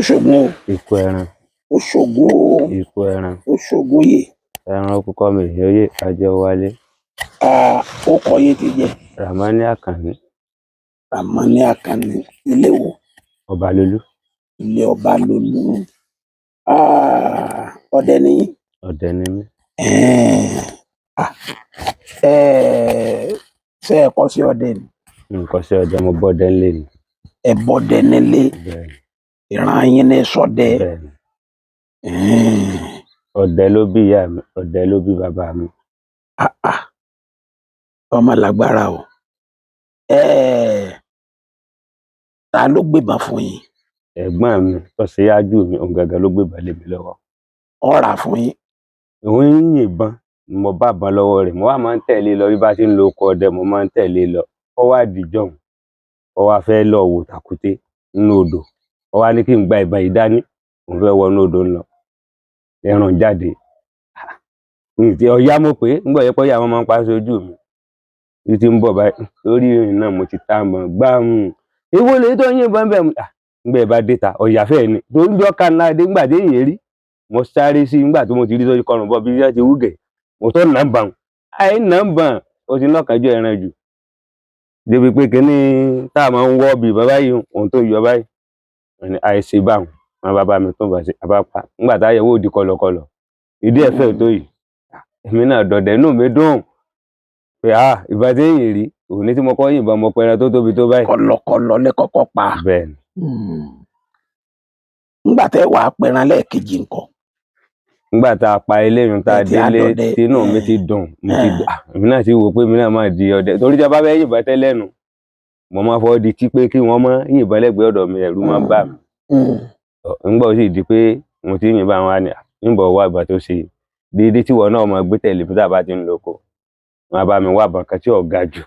Ṣògùn o. Ikú ẹran. Ó ṣògùn o. Ikú ẹran. Ó ṣògùn yè. Ẹran kúkọ mi ìyóyè ajẹwálé. Ó kọ yín ti jẹ. Ramani Àkànní. Ramani Àkànní, ilé wo? Ọbalolú. Ilé Ọbalolú. Ọdẹ ni yín? Ọdẹ ni mí. Ṣé ẹ kọ́ sí ọdẹ ni? Nǹkan sí ọdẹ, mo bọdẹ ńlẹ ni. Ẹ bọdẹ nílé? Bẹ́ẹ̀ ni. Ìran yín ní sọdẹ? Bẹ́ẹ̀ ni. Ọdẹ ló bí ìyá mi, ọdẹ ló bí bàbá mi. Ah, ah. Ọmọ lágbára o. Ta ló gbébọn fún yín? Ẹ̀gbọ́n mi tó ṣíwájú mi, òun gangan ló gbébọn lé mi lọ́wọ́. Ó rà fún yín? Òun ń yìnbọn, mo bá bọn lọ́wọ́ rẹ̀, mo wá máa ń tẹ̀lé lọ bí bá ti ń lo oko ọdẹ, mo máa ń tẹ̀lé lọ. Ó wá dìjọ́hun, ó wá fẹ́ lọ wò tàkúté nínú odò, ó wá ní kí n gba ìbọn yìí dání, òun fẹ́ wọnú odò ń lọ. Ẹran jáde ǹtí ọ̀yá mo pé ńgbà yẹ pé ọ̀yá wọn máa ń pa sójú mi bí ti ń bọ̀ báyìí lórí ìrìn náà, mo ti tá mọ̀ gbáàmù èwo lèyí tó ń yìnbọn bẹ́ẹ̀ ńgbà ẹ bá dé ta ọ̀yá fẹ́ẹ̀ ni tó ń jọ́ ká ńlá dé ńgbà dé yìí rí, mo sáré sí ńgbà tí mo ti rí sójú kọrùn bọ́ bí wọ́n ti wúgẹ̀, mo tó nà ń bàn àì nà ń bàn, ó ti lọ́kànjú ẹran jù débi pé kínní tá a máa ń wọ́ bí bàbá yìí, ohun tó yọ báyìí àìsè báwọn wọn bàbá mi tó bá ṣe àbápa ńgbà táyẹ̀wò di kọlọkọlọ ìdí ẹ̀fẹ́ tó yìí, èmi náà dọ̀dẹ̀, inú mi dùn pé ìbá tí ń rí òní tí mo kọ́ yìnbọn mo pẹran tó tóbi tó báyìí. Kọlọkọlọ lẹ kọ́kọ́ pa? Bẹ́ẹ̀ ni. Ńgbà tẹ́ wàá pẹran lẹ́ẹ̀kejì ńkọ́? Nígbà tá a pa eléyìí tá a Ẹ ti délé, àdọdẹ. tínú mi ti dùn, mo ti dùn. Èmi náà ti wò pé èmi náà máa di ọdẹ torí tí a bá fẹ́ yìnbọn tẹ́lẹ̀ nù, mo máa fọwọ́ di tí pé kí wọ́n má yìnbọn lẹ́gbẹ̀ẹ́ ọ̀dọ̀ mi, ẹ̀rù máa ń bà mí. Ńgbà ó sì di pé mo ti yìnbọn, àwọn àni ńbọ̀ wá ìgbà tó ṣe déédéé tí wọn náà máa gbé tẹ̀lé bí tá a bá ti ń lọ oko, wọn bá mi wá ìbọn kan tí ò ga jù.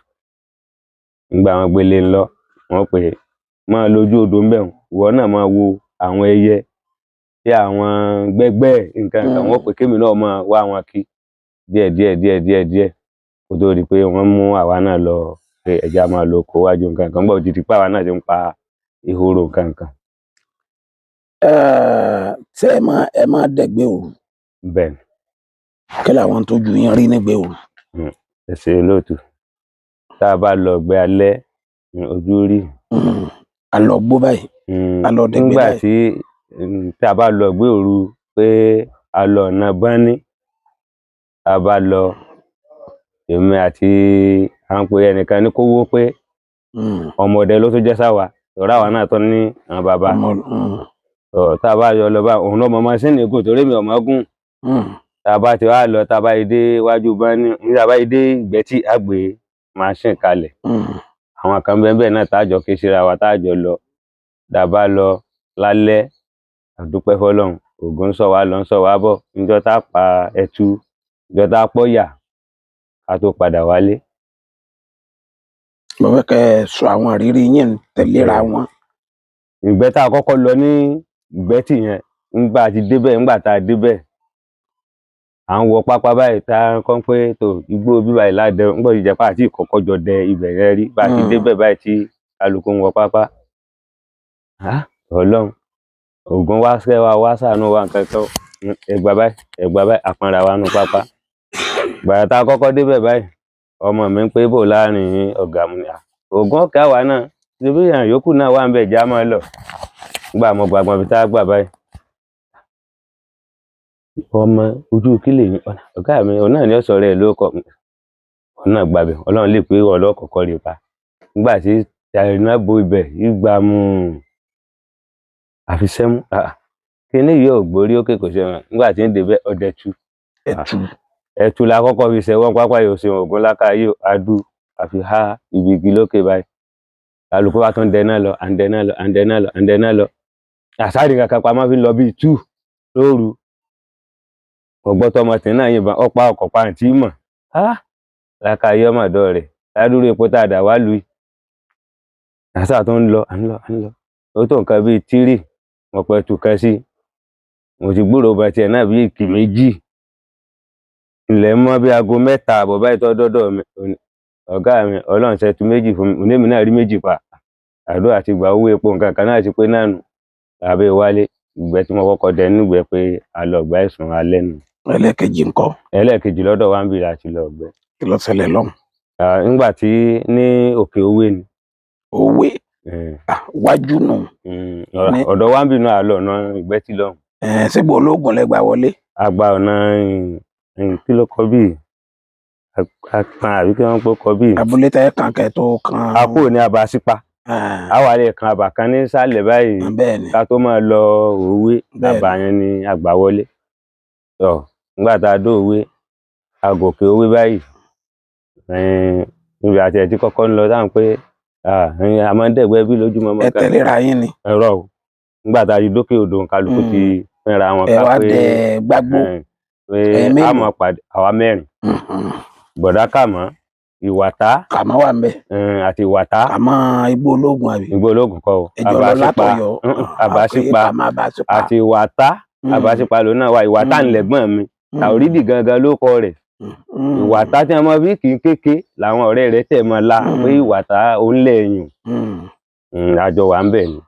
Ńgbà wọn gbélé ńlọ, wọn pè é máa lójú odò ńbẹ̀, ìwọ náà máa wo àwọn ẹyẹ tí àwọn gbẹ́gbẹ́ nǹkan kan, wọ́n pè kémi náà máa wá wọn kí díẹ̀ díẹ̀ díẹ̀ díẹ̀ díẹ̀ kó tó di pé wọ́n mú àwa náà lọ pé ẹja máa lọ oko wájú nǹkan kan. Ńgbà ó ti di pé àwa náà ti ń pa ehoro nǹkan kan. Ṣé ẹ máa dẹ̀gbẹ́ òru? Bẹ́ẹ̀ ni. Kí làwọn tójú yín rí nígbẹ́ òru? Ẹ ṣe olóòtú, tá a bá lọ gbé alẹ́, ojú rí. Alọ gbó báyìí? A lọ dẹ̀gbẹ́ Nígbà báyìí. tí tá a bá lọ gbé òru pé a lọ ọ̀nà bánní, tá a bá lọ, èmi àti à ń pe ẹnìkan ní kówó pé ọmọdé ló tún jẹ́ sáwa tọ́ra àwa náà tó ní àwọn bàbá. Tá a bá yọ lọ bá òun náà mọ masínì gùn torí mi ò mọ̀ gùn. Tá a bá ti wá lọ, tá a bá yí dé iwájú bánní, tá a bá yí dé ìgbẹ́tì, á gbé machine kalẹ̀. Àwọn kan bẹ́ẹ̀ bẹ́ẹ̀ náà tá a jọ ké síra wa, tá a jọ lọ. Tá a bá lọ lálẹ́, àdúpẹ́ fọlọ́run, Ògún ń sọ wá lọ, ń sọ wá bọ̀ níjọ́ tá a pa ẹtu, níjọ́ tá a pọ̀yà ká tó padà wálé. Mo fẹ́ kẹ́ ẹ sọ àwọn ìrírí yín tẹ̀léra wọn. Ìgbẹ́ tá a kọ́kọ́ lọ ní ìgbẹ́tì yẹn, ńgbà tí débẹ̀, ńgbà tá a débẹ̀, à ń wọ pápá báyìí, tá a kọ́ pé tó igbó bíbá yìí ládẹ, ńgbà tí ìjẹ́pá àti ìkọ́kọ́ jọ dẹ ibẹ̀ yẹn rí. Bá a ti débẹ̀ báyìí tí kálukú ń wọ pápá, Ọlọ́run Ògún wá sẹ́ wa wá ṣàánú wa nǹkan kan, ẹgbà báyìí, ẹgbà báyìí, àpọnra wa nù pápá. Gbàrà tá a kọ́kọ́ débẹ̀ báyìí, ọmọ mi ń pé bò láàrin ọ̀gá mu ni, Ògún ọ̀kẹ́ àwa náà ṣebí èèyàn yòókù náà wà ń bẹ̀ já máa lọ. Gbà mo gbàgbọ́n ibi tá a gbà báyìí, ọmọ ojú kí lè yín ọ̀gá mi, òun náà ni ó sọ rẹ̀ ló kọ, òun náà gbàbẹ̀. Ọlọ́run lè pé ọlọ́kọ̀ọ́kọ́ rí pa nígbà tí tàìná bo ibẹ̀ ìgbà mu àfi sẹ́mú kíní yìí ò gbórí òkè kò ṣe wọn. Nígbà tí ń débẹ̀, ọdẹ tú. Ẹtu? Ẹtu la kọ́kọ́ fi ṣẹwọ́n pápá yìí, òṣèwọ̀n ògùn lákàáyé adú àfi há ibi igi lókè báyìí. Kálukú wa tún dẹ náà lọ, à ń dẹ náà lọ, à ń dẹ náà lọ, à ń dẹ náà lọ, àsáàrì kankan pamọ́ fi lọ bíi tú lóru. Ọgbọ́n tọmọ tì náà yìnbọn ọ̀pá ọkọ̀ pàǹtí mọ̀ lákàáyé ọmọdé rẹ̀ ládùúrú epo tá a dà wá lu yìí. Àṣà tó ń lọ, à ń lọ, à ń lọ, ó tó nǹkan bíi 3, mo pẹ́ tù kan sí, mo ti gbúròó bá tiẹ̀ náà bíi ìkì méjì, ilẹ̀ mọ́ bí aago 3:30 báyìí tó dọ́dọ̀ mi. Ó ní, ọ̀gá mi, Ọlọ́run ṣẹ́tu méjì fún mi, onémi náà rí méjì pa, àdúrà ti gbà, owó epo nǹkan kan náà ti pé náà nù. Tàbí wálé, ìgbẹ́ tí mo kọ́kọ́ dẹ nígbẹ́ pé a lọ gbá ìsùn alẹ́ nù. Ẹlẹ́ẹ̀kejì ńkọ́? Ẹlẹ́ẹ̀kejì lọ́dọ̀ wa ń bì láti lọ gbẹ́. Kí ló ṣẹlẹ̀ lọ́hùn? Nígbà tí ní òkè òwe ni. Òwe? Wájú nù. Ọ̀dọ̀ wa ń bì náà, a lọ ọ̀nà ìgbẹ́ tí lọ́hùn. Sígbó ológun lẹ gbà wọlé? A gba ọ̀nà kí ló kọ bíi Apan àbí kí wọ́n pé kọ bíi. Abúlé tẹ́ kàn kẹ́ tó kan. A kúrò ní Abàsípa. A wà lè kan àbà kan ní sàlẹ̀ báyìí. Bẹ́ẹ̀ ni. Ká tó máa lọ òwe. Bẹ́ẹ̀ ni. Àbà yẹn ni a gbà wọlé. Tọ́ nígbà tá a dé òwe, a gòkè òwe báyìí. Níbi àti ẹ̀ tí kọ́kọ́ ń lọ táwọn pé a máa ń dẹ̀gbẹ́ bí lójúmọmọ Ẹ kan. tẹ̀léra yín ni? Ẹ̀rọ o. Nígbà tá a ti dókè odò, kálukú ti fínra wọn. Ẹ ká wá pé dẹ gbágbó. Pé Ẹ̀yin a mélòó? máa pàdé àwa mẹ́rin. Bọ̀dá Kàmọ́, Ìwàtá. Kàmọ́ wà ń bẹ̀. Àti Ìwàtá. Kàmọ́ igbó ológun àbí? Igbó ológun kọ́ o. Ẹjọ́ lọ Àbàsípa. látọ̀yọ́. Àbàsípa. Kàmọ́ Àbàsípa. Àti Ìwàtá. Àbàsípa lòun náà wà. Ìwàtá ńlẹ̀gbọ́n mi. Tàórídì gangan ló kọ rẹ̀. Ìwàtá tí wọn máa fi kì í kéke làwọn ọ̀rẹ́ rẹ̀ tẹ̀ mọ́ la pé Ìwàtá òun lẹ̀yìn. Àjọ wà ń bẹ̀ ni.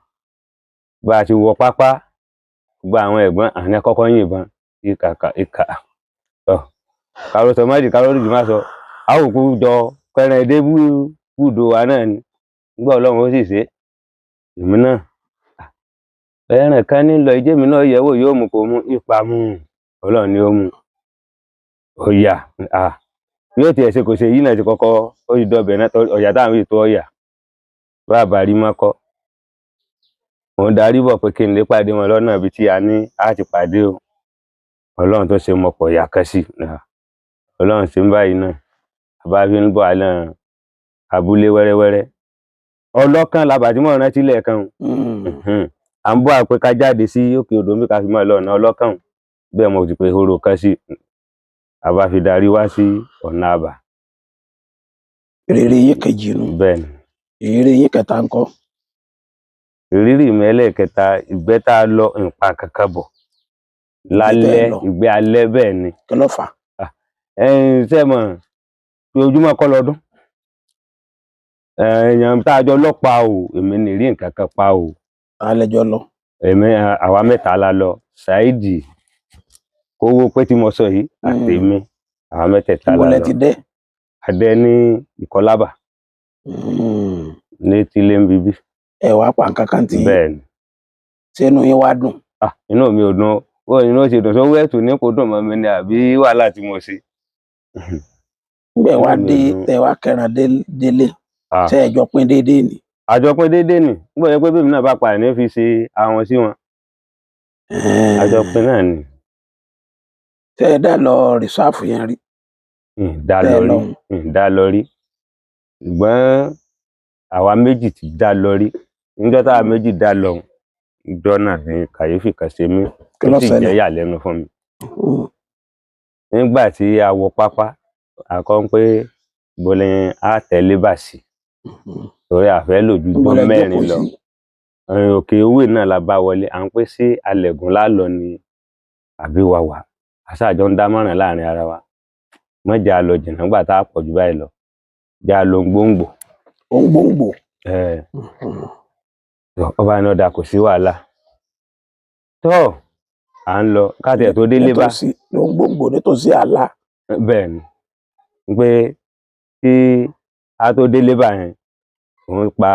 Bá a ti wọ pápá, gbogbo àwọn ẹ̀gbọ́n àní kọ́kọ́ yìnbọn ìkà ìkà. Tọ́ káró sọ mọ́dì káró jù má sọ. A ò kú jọ kẹrin dé búdò wa náà ni. Nígbà Ọlọ́run ó sì ṣe é. Èmi náà ẹran kan ní lọ ìjẹ́ mi náà yẹ̀wò yóò mú kó mú ipa mú Ọlọ́run ni ó mú. Ọ̀yà yóò tiẹ̀ ṣe kò ṣe yìí náà ti kọ́kọ́ ó ti dọbẹ̀ náà tọ́ ọ̀yà táwọn yìí tó ọ̀yà bá a bá rí mọ́kọ́. Mò ń darí bọ̀ pé kí n lè pàdé wọn lọ́nà ibi tí a ní á ti pàdé o. Ọlọ́run tó ṣe mọ̀pọ̀ ọ̀yà kan sí. Ọlọ́run ṣe ń báyìí náà. A bá fi ń bọ̀ àlọ́ abúlé wẹ́rẹ́wẹ́rẹ́. Ọlọ́kàn làbà tí mò ń rántí lẹ́ẹ̀kan o. À ń bọ̀ àpé ká jáde sí òkè odò mi ká fi máa lọ ọ̀nà ọlọ́kàn. Bẹ́ẹ̀ mo ti pé ehoro kan sí. A bá fi darí wá sí ọ̀nà àbà. Ìrírí yín kejì nù? Bẹ́ẹ̀ ni. Ìrírí yín kẹta ńkọ́? Ìrírí mi ẹlẹ́ẹ̀kẹta, ìgbẹ́ tá a lọ nǹpa kankan bọ̀ lálẹ́. Lọ. Ìgbẹ́ alẹ́, bẹ́ẹ̀ ni. Kí ló fà á? Ẹ̀yin ṣe mọ̀ pé ojúmọ́ kọ́ lọ́dún. Èèyàn tá a jọ lọ́pàá o, èmi ní rí nǹkan kan pa o. Alẹ́jọ́ lọ? Èmi àwa mẹ́ta la lọ. Saidi kówó pé tí mo sọ yìí àtèmi, àwa mẹ́tẹ̀ẹ̀ta Níbo la lẹ lọ. ti dé? Adé ní Ìkọlábà ní tílé ń bíbí. Ẹ wàá pa nǹkan kan tí? Bẹ́ẹ̀ ni. Sínú yín wá dùn? Ah, inú mi ò dùn ó inú ó ṣe dùn sówó ẹ̀tù ní kò dùn mọ́ mi ni àbí wàhálà tí mo ṣe. Nígbà wá Inú mi dé ò dùn. tẹ wá kẹran délé, ṣé ẹ jọ pín déédéé ni? Àjọpín déédéé nì nígbà yẹn pé bẹ́ẹ̀ náà bá pa ní fi ṣe àwọn sí wọn. Àjọpín náà ni. Ṣé ẹ dá lọ rìsáàfù yẹn rí? Dá Tẹ́ lọ ẹ rí. lọ́hùn. Dá lọ rí, ṣùgbọ́n àwa méjì ti dá lọ rí. Níjọ́ táwa méjì dá lọ, ìjọ náà ni kàyéfì kan ṣe mí. Kí Ó ló sì jẹ́ ṣẹlẹ̀? ìyàlẹ́nu fún mi. Nígbà tí a wọ pápá, àkọ́ ń pé bọ́lẹ̀ á tẹ̀lé bà sí torí àfẹ́ lò ju Níbo gbọ́n lẹ mẹ́rin jókòó lọ. sí? Òkè owó náà la bá wọlé. À ń pè sí alẹ̀gùn lálọ ni àbí wàwà àṣàjọ ń dámọ̀ràn láàrin ara wa, mọ̀jà lọ jìnnà nígbà tá a pọ̀ jù báyìí lọ, já lọ gbòǹgbò. Òun gbòǹgbò. Ọba ní ọ̀dà kò sí wàhálà tó à ń lọ káàtì ẹ̀ tó délé bá. Nítòsí ló ń gbòǹgbò, nítòsí àlá. Bẹ́ẹ̀ ni pé kí a tó délé bá yẹn, òun pa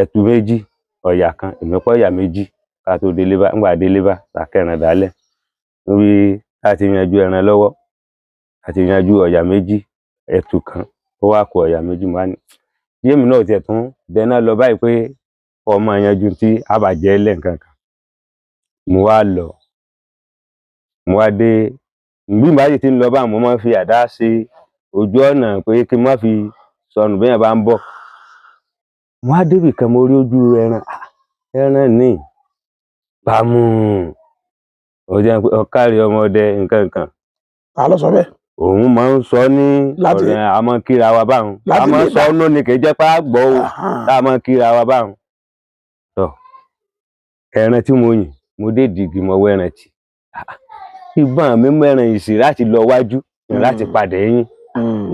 ẹtu méjì, ọ̀yà kan, èmi pa ọ̀yà méjì ká tó délé bá. Ńgbà délé bá ta kẹran dálẹ̀ níbi tá a ti yanjú ẹran lọ́wọ́, a ti yanjú ọ̀yà méjì, ẹtu kan, ó wá kó ọ̀yà méjì. Mo wá ní yémi náà tiẹ̀ tún dẹ́nà lọ báyìí pé ọmọ yanjú tí a bá jẹ́ lẹ́ǹkan kan. Mo wá lọ, mo wá dé. Bí n bá sì ti ń lọ báwọn, mo máa ń fi àdá ṣe ojú ọ̀nà pé kí n má fi sọnù bí èèyàn bá ń bọ̀. Mo wá débì kan, mo rí ojú ẹran. Ah, ẹran ní bámú ó jẹ́ pé ọ̀kárí ọmọdé nǹkan kan. Ta ló sọ bẹ́ẹ̀? Òun máa ń sọ ní ọ̀rẹ́ a máa ń kíra wa báwọn, a Láti máa ń lè sọ bá- ọ́ ní kì í jẹ́ pé a gbọ́ o. Tá a máa ń kíra wa báwọn. Tọ́ ẹran tí mo yìn, mo dé dìgì, mo wọ ẹran tì. Ah, ìbọn mi mẹ́ran yìí sí láti lọ wájú láti padà ẹ̀yìn.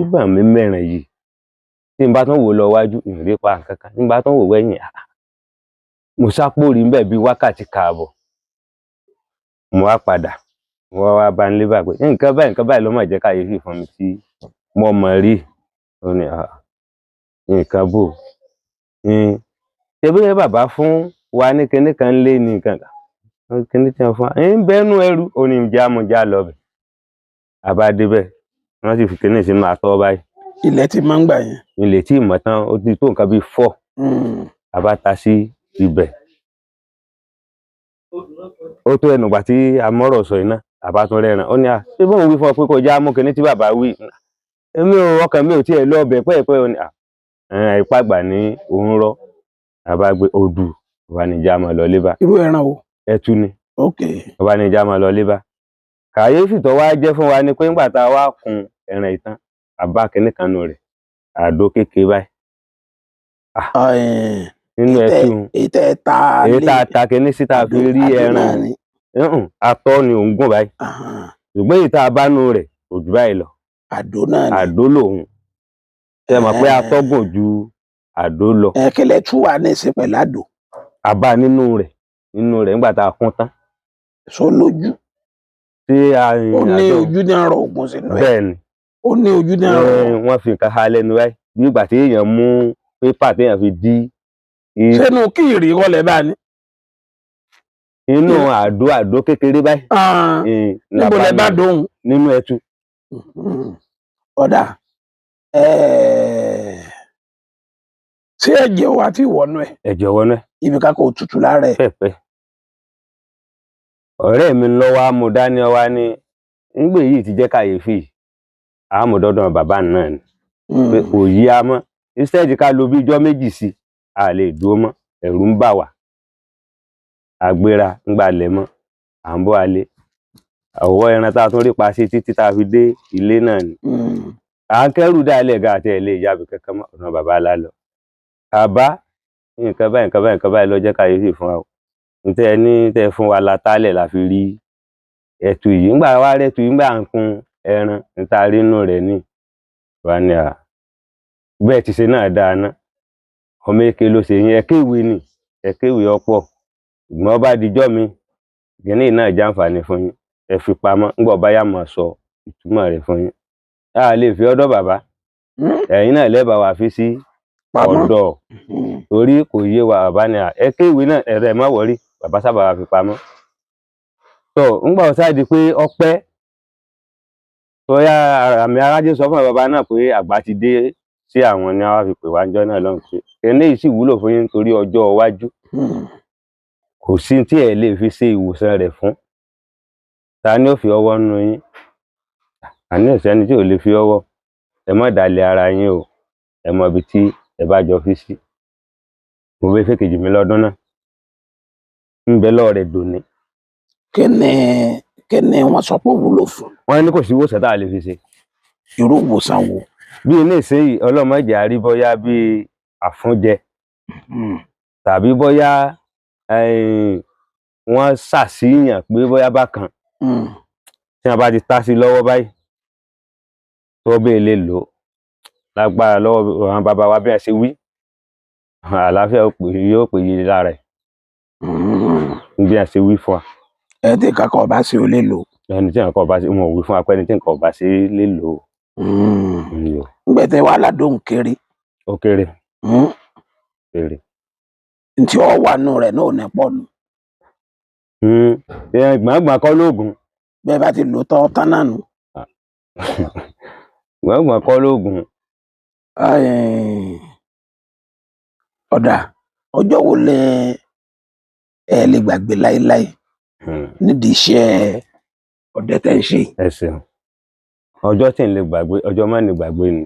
Ìbọn mi mẹ́ran yìí, tí n bá tún wò lọ wájú, ìrìn pa nǹkan kan, tí n bá tún wò wẹ́yìn, ah, Mo sápòrí ńbẹ̀ bíi wákàtí kààbọ̀. Mo wá padà, mo wá wá bá ń lé bá pé nǹkan báyìí, nǹkan báyìí ló mà jẹ́ kàyéfì fún mi tí mo mọ̀ rí. Ó ní "Ah, nǹkan bò ó. Ṣé bí bàbá fún wa ní kinní kan lé ní nǹkan kan, kinní tí wọ́n fún wa ń bẹ́nu ẹrù." Ó ní já mu já lọ bẹ̀. A bá débẹ̀, wọ́n sì fi kinní sínú atọ́ báyìí. Ilẹ̀ ti máa ń gbà yẹn. Ilẹ̀ tí ìmọ̀ tán, ó ti tó nǹkan bíi 4. A bá ta sí ibẹ̀. Ó tó ẹnu ìgbà tí a mọ́rọ̀ sọ iná, a bá tún rẹ́ran. Ó ní à, ṣé bóun wí fún ọ pé kó já mú kinní tí bàbá wí? Èmi ò, ọkàn mi ò tiẹ̀ lọ ọbẹ̀ pẹ́ẹ̀pẹ́. Ó ní à, ìpàgbà ní òun rọ́. A bá gbé odù, ọba ní já máa lọ lébà. Irú ẹran wo? Ẹtu ni. Ok. Ọba ní já máa lọ lébà. Kàyéfì tó wá jẹ́ fún wa ni pé ńgbà tá a wá kun ẹran ìtàn, a bá kinní kan nù rẹ̀, àdó kékeré báyìí. Nínú ẹtu. Èyí tẹ́ ẹ ta Èyí tá a ta kinní sí tá a fi rí ẹran. Atọ́ ni òun gùn báyìí. Ṣùgbọ́n èyí tá a bá nù rẹ̀ kò jù báyìí lọ. Àdó náà ni. Àdó lòun. Ṣé ẹ mọ̀ pé atọ́ gùn ju àdó lọ? Ẹ kílẹ̀ tú wa ní ìsìn pẹ̀lú àdó. A bá nínú rẹ̀, nínú rẹ̀ nígbà tá a kún tán. Ṣó lójú? Ṣé a Ó ní ojú ní ọ̀rọ̀ ògùn sínú ẹ̀. Bẹ́ẹ̀ ni. Ó ní ojú ní ọ̀rọ̀. Wọ́n fi nǹkan ha lẹ́nu báyìí. Bí ìgbà tí èèyàn mú pépà téèyàn fi dí. Sẹ́nu kí ìrì kọlẹ̀ bá ní. Inú àdó àdó kékeré báyìí. Níbo lẹ bá dóhùn? Nínú ẹtu. Ọ̀dà. Ṣé ẹ̀jẹ̀ wa ti wọnú ẹ̀? Ẹ̀jẹ̀ wọnú ẹ̀. Ibi ká kò tutù lára ẹ̀. Pẹ̀pẹ́. Ọ̀rẹ́ mi lọ wá mú dání wá ní nígbà yìí ti jẹ́ kàyéfì. Àmúdọ́dọ̀ bàbá náà ni. Pé kò yí a mọ́. Instead ká lo bí ijọ́ méjì sí, a lè dúró mọ́. Ẹ̀rù ń bà wá. Àgbéra ń gbalẹ̀ mọ́. À ń bọ́ alé. Ọwọ́ ẹran tá a tún rí pa sí títí tá a fi dé ilé náà ni. À ń kẹ́rù dálẹ̀ ga àti ẹ̀ lè yàbí kankan mọ́. Ọ̀nà bàbá la lọ. Bàbá, nǹkan báyìí, nǹkan báyìí, nǹkan báyìí ló jẹ́ kàyéfì fún wa o. Ntẹ́ ẹ ní tẹ́ fún wa la tálẹ̀ la fi rí ẹtu yìí. Ńgbà wá rẹ́tu yìí, ńgbà ń kun ẹran, níta rí inú rẹ̀ ní. Wà ní à. Bẹ́ẹ̀ ti ṣe náà dáa ná. Ọmọ èké ló ṣe yín. Ẹ kéwì ni. Ẹ kéwì ọ̀pọ̀. Ṣùgbọ́n ó bá dijọ́ mi, kìnní náà jàǹfààní fún yín. Ẹ fi pamọ́. Ńgbà ọba yá máa sọ ìtumọ̀ rẹ̀ fún yín. A lè fi ọ̀dọ̀ bàbá. Ẹ̀yin náà lẹ́bàá wa fi sí ọ̀dọ̀. Torí kò yé wa bàbá ni à. Ẹ kéwì náà, ẹ̀rọ ẹ̀ má wọrí. Bàbá sábà wa fi pamọ́. Tó ńgbà ó sáà di pé ọpẹ́. Bóyá àmì arájé sọ fún bàbá náà pé àgbà ti dé sí àwọn ni wọ́n fi pè wá ńjọ́ náà lọ́hùn pé kìnní yìí sì wúlò fún yín nítorí ọjọ́ iwájú. Kò sí tí ẹ lè fi ṣe ìwòsàn rẹ̀ fún. Ta ni ó fi ọwọ́ nú yín? Àní ò sẹ́ni tí ò lè fi ọwọ́. Ẹ má dalẹ̀ ara yín o. Ẹ mọ ibi tí ẹ bá jọ fi sí. Mo bẹ fẹ́ kejì mi lọ́dún náà. Ń bẹ lọ́wọ́ rẹ̀ dòní. Kí ni wọ́n sọ pé ó wúlò fún? Wọ́n ní kò sí ìwòsàn tá a lè fi ṣe. Irú ìwòsàn wo? Bí ilé ìsinyìí, ọlọ́mọdé àrí bóyá bí àfúnjẹ tàbí bóyá wọ́n ṣàṣìyàn pé bóyá bákan. Tí wọ́n bá ti tá sí lọ́wọ́ báyìí, tó bẹ́ẹ̀ lè lò ó. Lágbára lọ́wọ́ àwọn bàbá wa bí wọ́n ṣe wí. Àlàáfíà yóò pè yé lára ẹ̀. Bí wọ́n ṣe wí fún wa. Ẹ tí nǹkan kan ọba ṣe ò lè lò. Ẹni tí nǹkan ọba ṣe, wọn ò wí fún wa pé ẹni tí nǹkan ọba ṣe lè lò ó. Ńgbà tẹ wàhálà dóhùn kéré. Ó kéré. Kéré. Ntí ó wà nù rẹ̀ náà ò ní pọ̀ nù. Gbọ̀ngbọ̀n kọ́ lóògùn. Bẹ́ẹ̀ bá ti lò tán tán náà nù. Gbọ̀ngbọ̀n kọ́ lóògùn. Ọ̀dà, ọjọ́ wo lẹ ẹ lè gbàgbé láéláé nídìí iṣẹ́ ọdẹ tẹ́ ń ṣe? Ẹ ṣeun. Ọjọ́ tí ń lè gbàgbé, ọjọ́ má ní gbàgbé ni.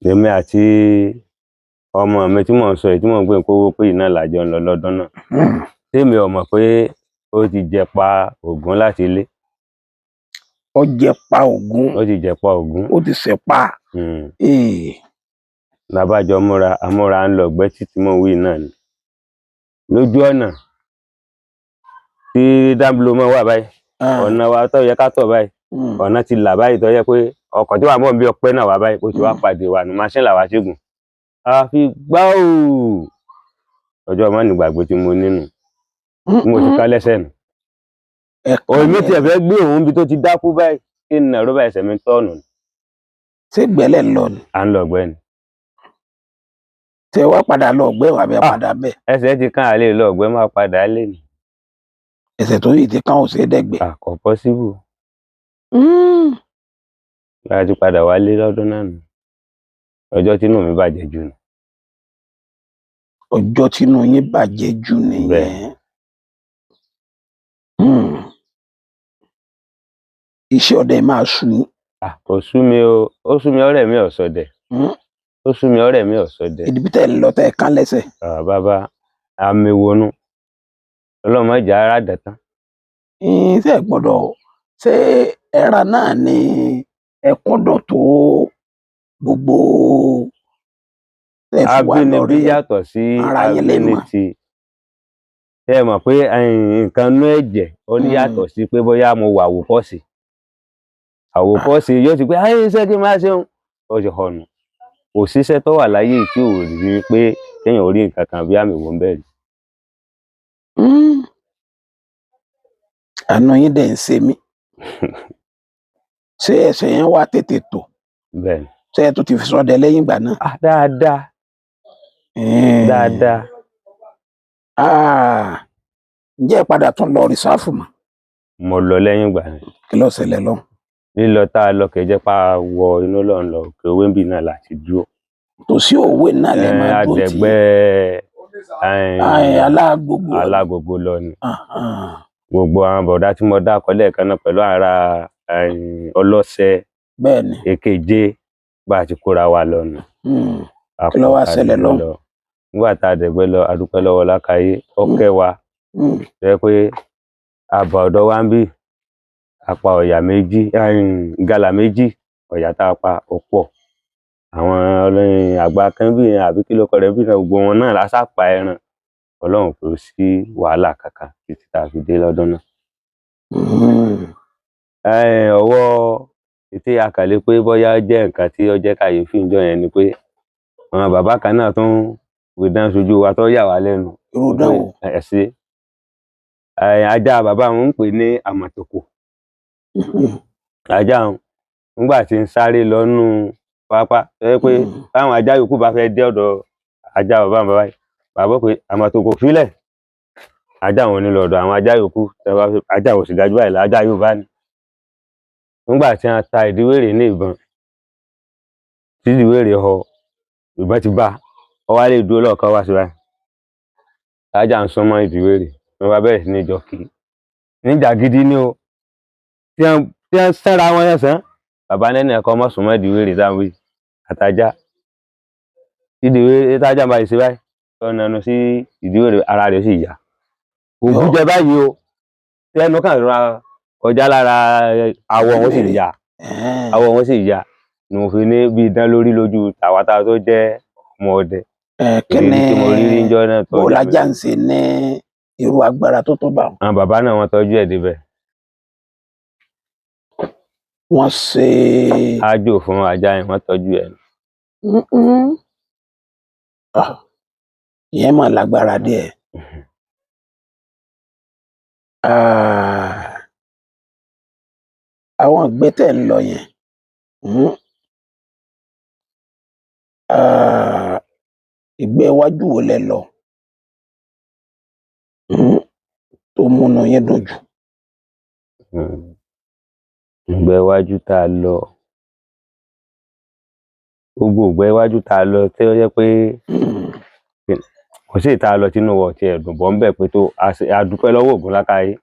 Èmi àti ọmọ mi tí mò ń sọ yìí tí mò ń gbé kówó pé iná làjọ ń lọ lọ́dún náà. Tèmi ò mọ̀ pé ó ti jẹ pa Ògún láti ilé. Ó jẹ pa Ògún. Ó ti jẹ pa Ògún. Ó ti ṣẹ̀ pa. Labájọ múra, amúra ń lọ ọgbẹ́ títí mò ń wí náà ni. Lójú ọ̀nà tí dáńbìlò mọ́ wà báyìí, ọ̀nà wa tó yẹ ká tọ̀ báyìí, ọ̀nà ti là báyìí tó yẹ pé ọkọ̀ tí wà mọ́ bí ọpẹ́ náà wà báyìí, ó ti wá pàdé wa nù, máṣíìnì làwa ṣègùn. Àfi gbáò! Ọjọ́ má ní gbàgbé tí mo nínú mo ti ká lẹ́sẹ̀ nù. Ẹ kàn Òun mi tiẹ̀ lẹ́sẹ̀. fẹ́ gbé òun bí tó ti dákú báyìí, kí n nà rọ́bà ẹsẹ̀ mi tọ́ọ̀nù ni. Ṣé ìgbẹ́lẹ̀ ń lọ ni? À ń lọ ọ̀gbẹ́ni. Tẹ wá padà lọ ọ̀gbẹ́ wà bẹ́ẹ̀ padà bẹ́ẹ̀? Ẹsẹ̀ ti kán, àlè lọ ọ̀gbẹ́, máa padà lé ni. Ẹsẹ̀ tó yìí ti kán ò ṣeé dẹ́gbẹ́. À, kò possible. Láti padà wálé lọ́dún náà nù. Ọjọ́ tínú mi bàjẹ́ jù nù. Ọjọ́ tínú yín bàjẹ́ jù nìyẹn. Bẹ́ẹ̀. Iṣẹ́ ọdẹ máa sú yín? Kò sú mi o, ó sú mi, ọ̀rẹ́ mi ò sọdẹ. Ó sú mi, ọ̀rẹ́ mi ò sọdẹ. Ìdí tẹ̀ ń lọ tẹ̀ kán lẹ́sẹ̀. Bàbá àmì wonú. Ọlọ́run má jẹ́ ara dàtán. Ṣé ẹ gbọ́dọ̀ ṣé ẹran náà ni ẹ kúndùn tó gbogbo tẹ́ fi wá lọ Abínibí rí yàtọ̀ sí ara yín lè mọ̀. abínitì. Ṣé ẹ mọ̀ pé nǹkan inú ẹ̀jẹ̀ ó ní yàtọ̀ sí pé bóyá mo wà àwòkọ́ṣe. Àwòkọ́ṣe yóò ti pé ayé iṣẹ́ kí n máa ṣeun. Ó ti họnù. Kò síṣẹ́ tó wà láyé yìí tí ò rí pé kéèyàn ò rí nǹkan kan bí àmì wò ń bẹ̀rẹ̀. Àánú yín dẹ̀ ń ṣe mí. Ṣé ẹsẹ̀ yẹn wá tètè tò? Bẹ́ẹ̀ni. Ṣé ẹ tún ti fi sọdẹ lẹ́yìn ìgbà náà? Dáadáa. Dáadáa. Ǹjẹ́ ẹ padà tún lọ rìsáàfù mọ́? Mo lọ lẹ́yìn ìgbà yẹn. Kí ló ṣẹlẹ̀ lọ́hùn? Lílọ tá a lọ kì í jẹ́ pa wọ inú lọ́n lọ òkè Owéǹbì náà láti dúró. Tòsí òwe náà lè máa dúró tì í. Àdẹ̀gbẹ́ Alágogo. Alágogo lọ ni. Gbogbo àwọn bọ̀dá tí mo dákọ lẹ́ẹ̀kan náà pẹ̀lú ara ọlọ́sẹ. Bẹ́ẹ̀ni. Èkeje bá a ti kóra wa lọ nù. Kí ló wá ṣẹlẹ̀ lọ́hùn? Nígbà tá a dẹ̀gbẹ́ lọ, a dúpẹ́ lọ́wọ́ Lákàyé, ó kẹ́ wa. Jẹ́ pé àbà ọ̀dọ́ wa ń bì, a pa ọ̀yà méjì, ìgalà méjì, ọ̀yà tá a pa ó pọ̀. Àwọn ọlọ́yin àgbà kan bí àbí kí ló kọ rẹ̀ bí náà, gbogbo wọn náà lásà pa ẹran. Ọlọ́run kò sí wàhálà kankan títí tá a fi dé lọ́dún náà. Ọwọ́ ètè akàlẹ́ pé bóyá jẹ́ nǹkan tí ó jẹ́ kàyéfì ńjọ́ yẹn ni pé àwọn bàbá kan náà tún gbìdán sojú wa tó yà wá lẹ́nu. Irú dánwò. Ẹ ṣe. Ajá bàbá wọn ń pè ní Àmọ̀tẹ́kùn. Ajá wọn nígbà tí ń sáré lọ nú pápá tó jẹ́ pé táwọn ajá yòókù bá fẹ́ dé ọ̀dọ̀ ajá bàbá wọn báyìí, bàbá ó pé Àmọ̀tẹ́kùn fílẹ̀. Ajá wọn ò ní lọ ọ̀dọ̀ àwọn ajá yòókù, ajá ò sì dájú báyìí lọ, ajá Yorùbá ni. Nígbà tí wọ́n ta ìdíwèrè ní ìbọn, tí ìdíwèrè họ, ìbọn ti bá a, ó wá lè dúró lọ́ọ̀kan wá sí báyìí. Ajá ń súnmọ́ ìdíwèrè, wọ́n bá bẹ̀rẹ̀ sí ní jọ kì í. Níjà gidi ni o. Tí wọ́n sẹ́ra wọn lẹ́sàn-án, bàbá nẹ́nì ẹ̀kọ́ mọ́ súnmọ́ ìdíwèrè táwọn wí àtajá. Ìdíwèrè tájá bá ṣe báyìí, tó nanu sí ìdíwèrè, ara rẹ̀ sì yá. Ògùn jẹ báyìí o. Tí ẹnu kàn ra kọjá lára awọ wọn sì yá. Awọ wọn sì yá. Ni mo fi ní bí idán lórí lójú tàwátà tó jẹ́ ọmọ ọdẹ. Kí ni Èyí tí mo rí rí ńjọ́ náà tó bó yà mí lajá ń ṣe ní irú agbára tó tó bá wọn? Àwọn bàbá náà wọ́n tọ́jú ẹ̀ débẹ̀. Wọ́n ṣe Ájò fún ajá yẹn, wọ́n tọ́jú ẹ̀. Ìyẹn mà lágbára díẹ̀. Àwọn ìgbẹ́ tẹ̀ ń lọ yẹn, ìgbẹ́ iwájú wo lẹ lọ tó múnú yín dùn jù? Ìgbẹ́ iwájú tá a lọ, gbogbo ìgbẹ́ iwájú tá a lọ tí ó jẹ́ pé kò sí ìta lọ tínú wọ̀ tí ẹ̀dùn bọ́ ń bẹ̀ pé tó a dúpẹ́ lọ́wọ́ Ògún Lákàyé.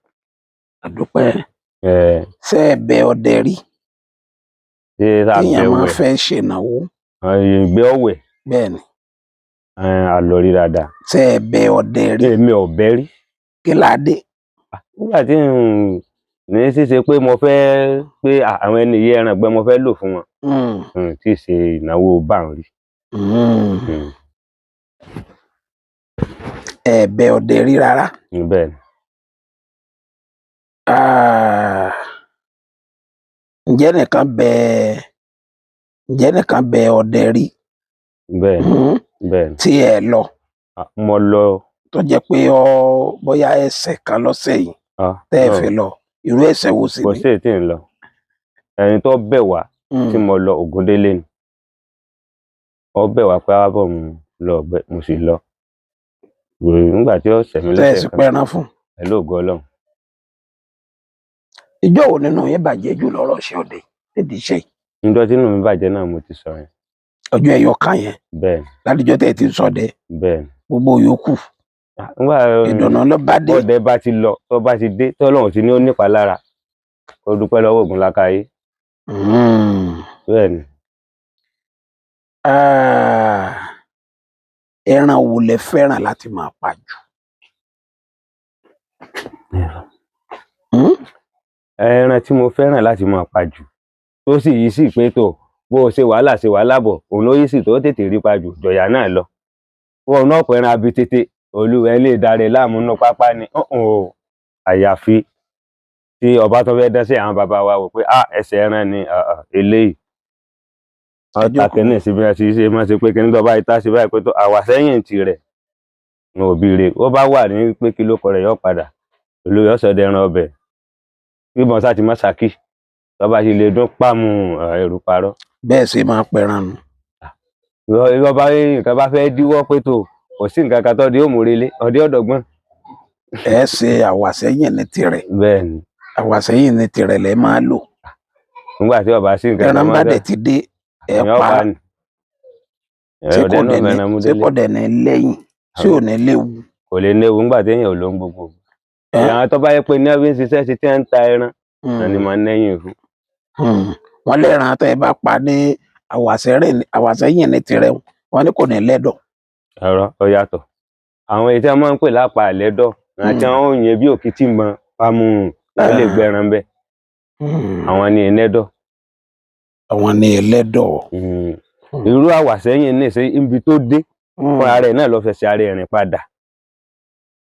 A dúpẹ́. Ṣé ẹ bẹ ọdẹ rí? Ṣé tá a bẹ Téèyàn máa ọ̀wẹ̀? fẹ́ ṣènáwó. Ìgbẹ́ ọ̀wẹ̀. Bẹ́ẹ̀ni. A lọ rí dáadáa. Ṣé ẹ bẹ ọdẹ rí? Èmi ò bẹ rí. Kí la dé? Nígbà tí n ní ṣíṣe pé mo fẹ́ pé àwọn ẹni yìí ẹran ìgbẹ́ mo fẹ́ lò fún wọn. Tí ì ṣe ìnáwó bá ń rí. Ẹ bẹ ọdẹ rí rárá. Bẹ́ẹ̀ni. Ǹjẹ́ nìkan bẹ ọdẹ rí? Bẹ́ẹ̀ni. Bẹ́ẹ̀ni. Tí ẹ lọ. Mo lọ Tó jẹ́ pé ọ bóyá ẹsẹ̀ kan lọ́sẹ̀ yìí tẹ́ ẹ fi lọ, irú ẹsẹ̀ wo sì Kò ni? sí èyí tí ń lọ. Ẹni tó bẹ̀ wá tí mo lọ Ògúndélé ni. Ó bẹ̀ wá pé wá bọ̀, mo lọ ọ̀gbẹ́, mo sì lọ. Nígbà tí ó sẹ̀mí Tẹ́ ẹ lọ́sẹ̀ sì kan pẹran fún. Pẹ̀lú ògo Ọlọ́run. Ìjọ wo nínú yín bàjẹ́ jù lọ́rọ̀ ṣe ọdẹ nídìí iṣẹ́ yìí? Níjọ́ tí inú mi bàjẹ́ náà mo ti sọ yẹn. Ọjọ́ ẹyọ kan yẹn? Bẹ́ẹ̀ ni. Ládìjọ́ tẹ́ ẹ ti ń ṣọdẹ? Bẹ́ẹ̀ ni. Gbogbo yòókù, Nígbà ìdùnnú ló bá dé. Bọ́dẹ bá ti lọ, tó bá ti dé, tọ́lọ́run ti ní ó nípa lára, ó dúpẹ́ lọ́wọ́ Ògúnlákáyé. Bẹ́ẹ̀ ni. Ah, ẹran wo lẹ fẹ́ràn láti máa pa jù? Hmm? Ẹran tí mo fẹ́ràn láti máa pa jù, tó sì yí sí pé tó bó o ṣe wàhálà ṣe wàhálà bọ̀, òun ló yí sí tó tètè rí pa jù jọ̀yà náà lọ. Wọn náà pẹ̀ràn abitete olúwẹ̀ lè darẹ̀ láàmú nínú pápá ni ọ̀hún o. Àyàfi tí ọba tó fẹ́ dán sí àwọn bàbá wa wò pé ah, ẹsẹ̀ ẹran ni eléyìí. Wọ́n ta Ẹjọ́ kínní sí bí wọ́n ti ṣe máa ṣe pé kínní tó bá ìta ṣe báyìí pé tó àwà sẹ́yìn tirẹ̀ ní òbí rẹ̀ ó bá wà ní pé kí ló kọ rẹ̀ yọ padà olóyè ọ̀sọ̀dẹ̀ ẹran ọbẹ̀ bíbọn sá ti má ṣàkí tó bá ti lè dún pámú ẹrù parọ́. Bẹ́ẹ̀ ṣe máa pẹran nù. Ìwọ bá nǹkan bá fẹ́ díwọ́ pé tó kò sí nǹkan kan tó di òmùrelé ọdẹ ọ̀dọ́gbọ́n. Ẹ ṣe àwàsẹ́yìn ní tirẹ̀. Bẹ́ẹ̀ ni. Àwàsẹ́yìn ní tirẹ̀ lẹ máa lò. Nígbà tí ọba sí nǹkan Ẹran kan bá máa dẹ̀ ti dé, ẹ èèyàn pa pa ni. Ṣé Ọdẹ kò náà dẹ̀ ní mẹ́ran mú ṣé délé. kò dẹ̀ ní lẹ́yìn tí ò ní léwu? Kò lè léwu nígbà téèyàn ò lóhun gbogbo. Ẹ́? Àwọn tó bá yẹ pé ní ọbí ń ṣiṣẹ́ sí tí wọ́n ń ta ẹran náà ni máa ń lẹ́yìn fún. Wọ́n lẹ́ran tẹ́ ẹ bá pa ní àwàsẹ́yìn ní tirẹ̀, wọ́n ní kò ní lẹ́dọ̀. Ọ̀rọ̀ ó yàtọ̀. Àwọn èyí tí wọ́n máa ń pè lápá àlẹ́dọ̀ àti àwọn òyìn bí òkìtì mọ pamù wọ́n lè gbẹran bẹ́ẹ̀. Àwọn ni ẹlẹ́dọ̀. Àwọn ní ẹlẹ́dọ̀. Irú àwàsẹ́yìn ní ìṣe ibi tó dé fúnra rẹ̀ náà lọ fẹsẹ̀ ara ẹ̀ rìn padà.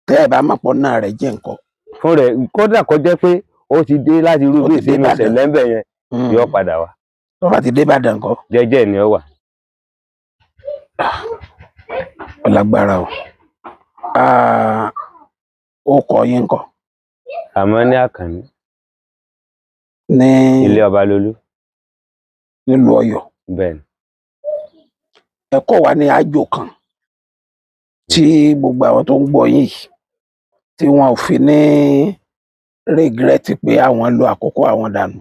Tẹ́ ẹ bá mọ̀ pọ̀ náà rẹ̀ jẹ́ nǹkan. Fún rẹ̀ kódà kó jẹ́ pé ó ti dé láti irú Ó bí ti dé ìsinmi Ìbàdàn. ìṣẹ̀lẹ̀ ń bẹ̀ yẹn yóò padà wá. Tó bá ti dé Ìbàdàn ńkọ́? Jẹ́jẹ́ ni ó wà. Ó lágbára o. Ah, ó kọ yín ńkọ́? Àmọ́ ní Àkànní. Ní Ilé ọba lolú. Nílùú Ọ̀yọ́. Bẹ́ẹ̀ ni. Ẹ̀kọ́ wa ní àjò kan tí gbogbo àwọn tó ń gbọ́ yín yìí tí wọn ò fi ní regret pé àwọn lo àkókò àwọn dànù,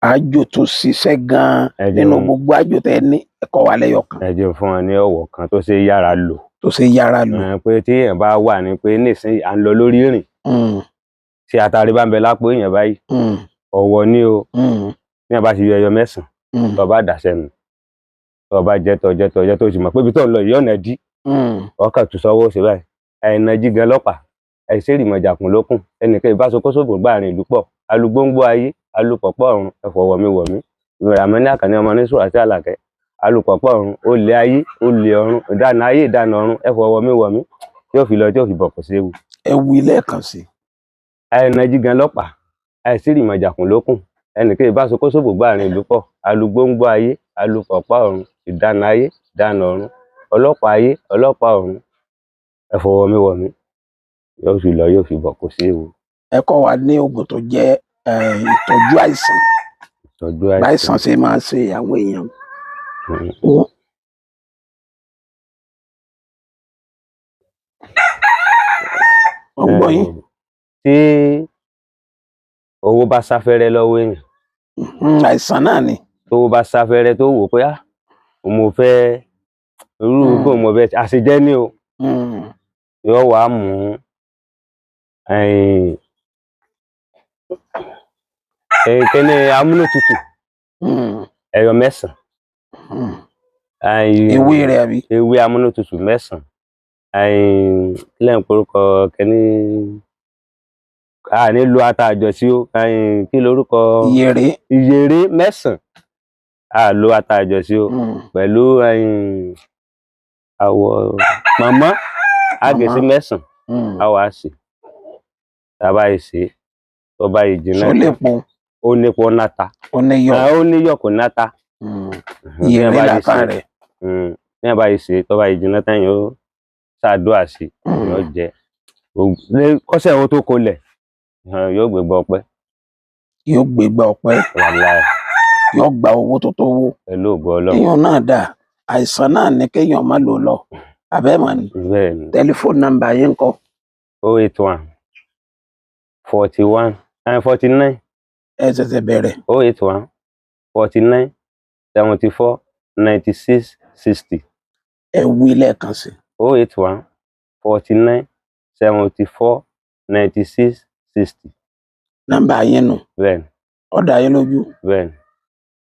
àjò tó ṣiṣẹ́ gan-an Ẹ jẹun. nínú gbogbo àjò tẹ́ ẹ ní, ẹ̀kọ́ wa lẹ́yọ̀ kan. Ẹ jẹun fún wọn ní ọ̀wọ̀ kan tó ṣe yára lò. Tó ṣe yára lò. Pé tí èèyàn bá wà ní pé nísìnyí à ń lọ lórí ìrìn tí atari bá ń bẹ lápò èèyàn báyìí, ọ̀wọ̀ ni o. Ní àbá ti yọ ẹyọ 9, tó bá dà sẹ́nu, tó bá jẹ tó jẹ tó jẹ tó sì mọ̀ pé ibi tó ń lọ yìí ọ̀nà dí, ọkàn tù sọ́wọ́ ṣe báyìí àìnà jígan lọ́pàá àìsèrìmọ̀jàkùn lókùn ẹnìkan ìbáṣokóṣòbò gbàrin ìlú pọ̀ alugbóngbó ayé alupọ̀pọ̀ ọ̀run ẹ̀fọ́ wọ̀mí wọ̀mí ìrànmọ́ ní Àkànní ọmọ ní sùúrà sí Àlàkẹ́ alupọ̀pọ̀ ọ̀run olè ayé olè ọ̀run ìdáná ayé ìdáná ọ̀run ẹ̀fọ́ wọ̀mí wọ̀mí tí ó fi lọ tí ó fi bọ̀ kò séwu. Ẹ wí lẹ́ẹ̀kan sí i. Àìnà jígan lọ́pàá àìsèrìmọ̀jàkùn lókùn ẹnìkan ìbáṣokóṣòbò gbàrin ìlú pọ̀ alugbóngbó ayé alupọ̀pọ̀ ọ̀run ìdáná ayé ìdáná ọ̀run ọlọ́pàá ayé ọlọ́pàá ọ̀run ẹ̀fọ́ wọ̀mí wọ̀mí yóò fi lọ yóò fi bọ̀ kò séwu. Ẹ̀kọ́ wa ní oògùn tó jẹ́ ìtọ́jú àìsàn. Ìtọ́jú Báìsàn ṣe máa ṣe àwọn èèyàn. Wọ́n gbọ́ yín. Tí owó bá sáfẹ́rẹ́ lọ́wọ́ èèyàn, Àìsàn náà ni. Tówó bá sáfẹ́rẹ́ tó wò pé ah, mo fẹ́ irú bó mo fẹ́ àṣejẹ́ ní o, yóò wá mú kíní amúnútutù ẹyọ 9. Ewé rẹ̀ àbí? Ewé amúnútutù 9, lẹ́yìn porúkọ kíní a ní lo ata àjọsí o, kí lorúkọ? Ìyèrè. Ìyèré 9, a lo ata àjọsí o, pẹ̀lú àwọ̀ mọ̀mọ́ àgèsí 9, a wàá sè tá a bá yìí sè tó bá yìí jiná. Ṣó lè po? Ó nípo náta. Ó níyọ̀? Ó níyọ̀ kò náta. Ìyèrè làtà rẹ̀. Ní a bá yìí sè tó bá yìí jiná tán yìí ó ṣàdúrà sí, yóò jẹ. Kọ́sẹ̀ owó tó kolẹ̀, yóò gbégbá ọpẹ́. Yóò gbégbá ọpẹ́. Wàláì. Yóò gba owó tó tó wó. Pẹ̀lú ògo Ọlọ́run. Èèyàn náà dà, àìsàn náà ní kéèyàn má lò lọ abẹ́mọ̀ ni. Bẹ́ẹ̀ ni. Tẹlifóònù nọ́mbà yín ńkọ́? 081 41 and 49. Ẹ ṣẹ̀ṣẹ̀ bẹ̀rẹ̀. 081 49 74 96 60. Ẹ wí lẹ́ẹ̀kan sí. 081 49 74 96 60. Nọ́mbà yín nù. Bẹ́ẹ̀ ni. Ó dá yín lójú? Bẹ́ẹ̀ ni.